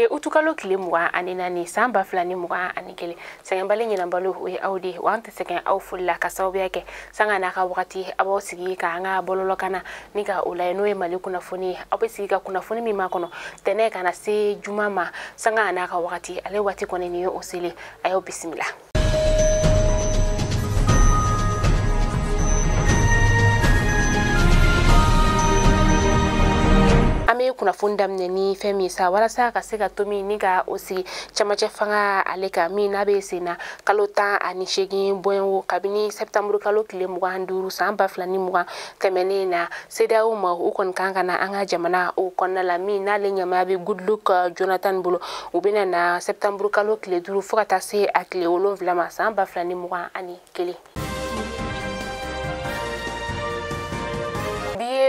Utukalo tile 24 san 2021 sɛgɛnbali ɲinanbalo o ye aw de wa an tɛ sɛgɛn aw foli la ka sababuya kɛ sanga n'a ka wagati a b'aw sigi ka an ka bɔlɔlɔ ni ka o lajɛ n'o ye Mali kunnafoni ye aw bɛ sigi ka kunnafoni min makɔnɔ tɛnɛ ka na se juma ma sanga n'a ka wagati ale waati kɔni nin ye o seli a y'aw bisimila. An bɛ kunnafoni daminɛ ni fɛn min sa walasa ka se ka to min ni ka o sigi camancɛ fanga ale kan min n'a bɛ sen na kalo 18 bɔɲɔgɔn kabini septembre kalo tile 25 san 2020 tɛmɛnen na CEDEAO ma u kɔni kan ka na an ka jamana o kɔnɔna la min n'ale ɲɛmaaya bɛ Goodluck Jonathan bolo u bɛna na septembre kalo tile 5 fo ka taa se a tile 7 ma san 2021.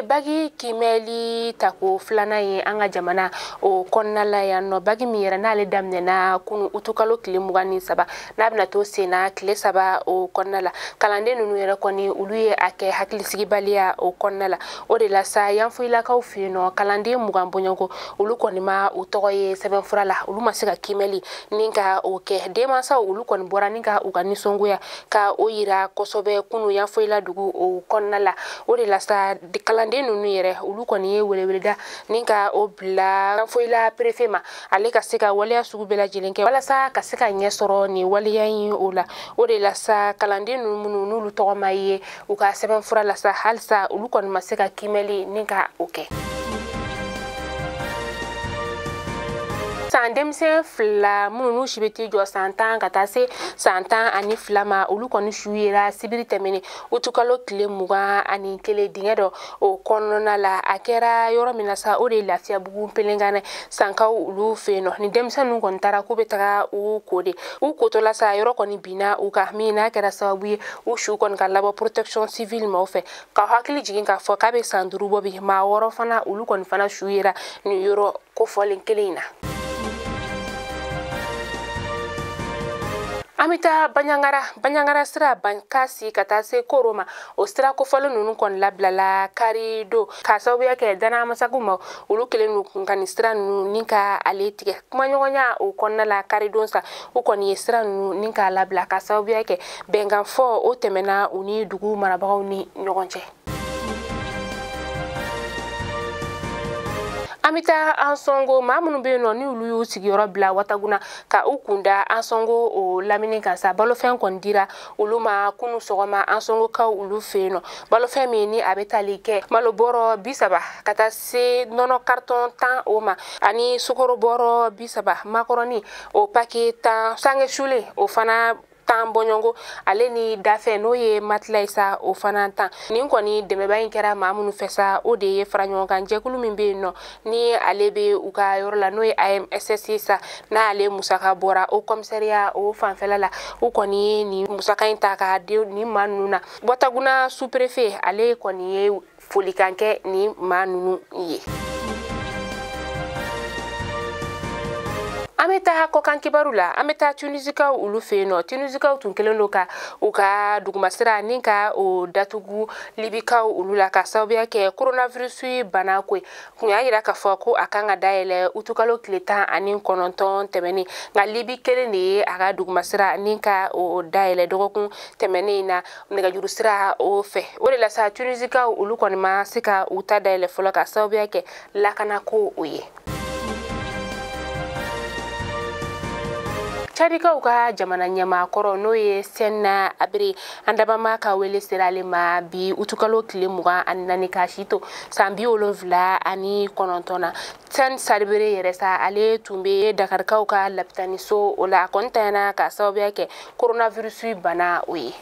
Bagi kimɛli tako filanan ye an ka jamana o kɔnɔna la yan nɔ bagi min yɛrɛ n'ale daminɛna kunu utukalo tile 23 n'a bɛna to sen na tile 3 o kɔnɔna la kalanden ninnu yɛrɛ kɔni olu ye a kɛ hakilisigibaliya o kɔnɔna la o de la sa yanfoyilakaw fɛ yen nɔ kalanden 20 bɔɲɔgɔnko olu kɔni ma u tɔgɔ ye sɛbɛnfura la olu ma se ka kimɛli ni ka o kɛ denmansaw olu kɔni bɔra ni ka u ka nisɔngoya ka o yira kosɛbɛ kunu yanfoyila dugu o kɔnɔna la o de la sa kalanden ninnu yɛrɛ olu kɔni ye weleweleda ni ka o bila Yanfoyila préfet ma ale ka se ka waleya sugu bɛɛ lajɛlen kɛ walasa ka se ka ɲɛ sɔrɔ nin waleya in o la o de la sa kalanden ninnu minnu n'olu tɔgɔ ma ye u ka sɛbɛnfura la sa halisa olu kɔni ma se ka kimɛli ni ka o kɛ. San denmisɛn fila minnu n'u si bɛ t'i jɔ san 10 ka taa se san 12 ma olu kɔni su yera sibiri tɛmɛnen utukalo tile 21 dingɛ dɔ o kɔnɔna la a kɛra yɔrɔ min na sa o de ye Lafiyabugu Pelenkanɛ sankaw olu fɛ yen nɔ ni denmisɛn ninnu kɔni taara k'u bɛ taga u ko de u kotɔla sa yɔrɔ kɔni binna u kan min n'a kɛra sababu ye u su kɔni ka labɔ protection civile maaw fɛ ka hakili jigin k'a fɔ k'a bɛ san 5 bɔ bi maa 6 fana olu kɔni fana su yera nin yɔrɔ kofɔlen kelen in na. An bɛ taa Bandiagara sira Bankasi ka taa se Koro ma o sira kofɔlen ninnu kɔni labilala kari don k'a sababuya kɛ danayamasagu ma olu kɛlen don kun ka nin sira ninnu ni ka ale tigɛ kumaɲɔgɔnya o kɔnɔna la kari don sa u kɔni ye sira ninnu ni k'a labila k'a sababuya kɛ bɛnkanfɔ o tɛmɛna u ni dugu marabagaw ni ɲɔgɔn cɛ. An bɛ taa Ansongo maa minnu bɛ yen nɔ ni olu y'u sigiyɔrɔ bila Wataguna ka u kunda Ansongo o lamini kan sa balofɛn kɔni dira olu ma kunu sɔgɔma Ansongokaw olu fɛ yen nɔ balofɛn min ni a bɛ tali kɛ malo bɔrɔ 30 ka taa se nɔnɔ carton 10 o ma ani sukaro bɔrɔ 30 makɔrɔni o paquet 10 sange sulen o fana 10 bɔɲɔgɔnko ale ni dafɛ n'o ye matila ye sa o fana 10 nin kɔni dɛmɛba in kɛra maa minnu fɛ sa o de ye fara ɲɔgɔn kan jɛkulu min bɛ yen nɔ ni ale bɛ u ka yɔrɔ la n'o ye AMSS sa n'ale musaka bɔra o commissariat o fanfɛla la u kɔni ye nin musaka in ta k'a di nin maa ninnu na Wataguna sous-préfet ale kɔni ye folikan kɛ nin maa ninnu ye. An bɛ taa kɔkan kibaru la an bɛ taa Tunisikaw olu fɛ yen nɔ Tunisikaw tun kɛlen don ka u ka dugumasira ni ka o datugu Libikaw olu la ka sababuya kɛ coronavirus bana ko ye kun y'a yira k'a fɔ ko a kan ka dayɛlɛ utukalo tile 19 tɛmɛnen nka Libi kelen de ye a ka dugumasira ni ka o dayɛlɛ dɔgɔkun tɛmɛnen in na nɛgɛjuru sira o fɛ o de la sa Tunisikaw olu kɔni ma se ka u ta dayɛlɛ fɔlɔ ka sababuya kɛ lakanako o ye. Tchadikaw ka jamana ɲɛmaakɔrɔ n'o ye Sena Abere an dabama ka wele sera ale ma bi utukalo tile 24 k'a si to san 79 na Sen Sadibere yɛrɛ sa ale tun bɛ Dakarikaw ka lapitaniso o la a kɔni tanyana k'a sababuya kɛ coronavirus bana o ye.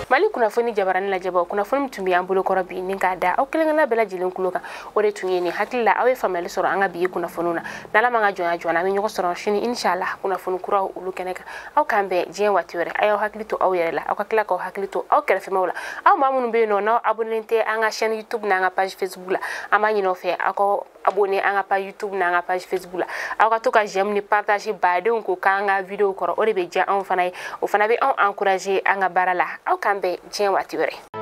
Mali kunnafoni jabarani lajɛbaw kunnafoni min tun bɛ an bolo kɔrɔ bi ni k'a da aw kelen-kelenna bɛɛ lajɛlen kulo kan o de tun ye nin hakili la aw ye faamuyali sɔrɔ an ka bi kunnafoniw na n'Ala m'an ka jɔnya jɔ an bɛ ɲɔgɔn sɔrɔ sini inshallah kunnafoni kuraw olu kɛnɛ kan aw k'an bɛn diɲɛ waati wɛrɛ a y'aw hakili to aw yɛrɛ la aw ka tila k'aw hakili to aw kɛrɛfɛmaw la aw maa minnu bɛ yen nɔ n'aw abonné tɛ an ka chaîne YouTube n'an ka page Facebook la an b'a ɲini aw fɛ aw ka abonné an ka page YouTube n'an ka page Facebook la aw ka to ka j'aime ni partage badenw ko k'an ka vidéo kɔrɔ o de bɛ diya anw fana ye o fana bɛ anw encourager an ka baara la aw k'an bɛn diɲɛ waati wɛrɛ.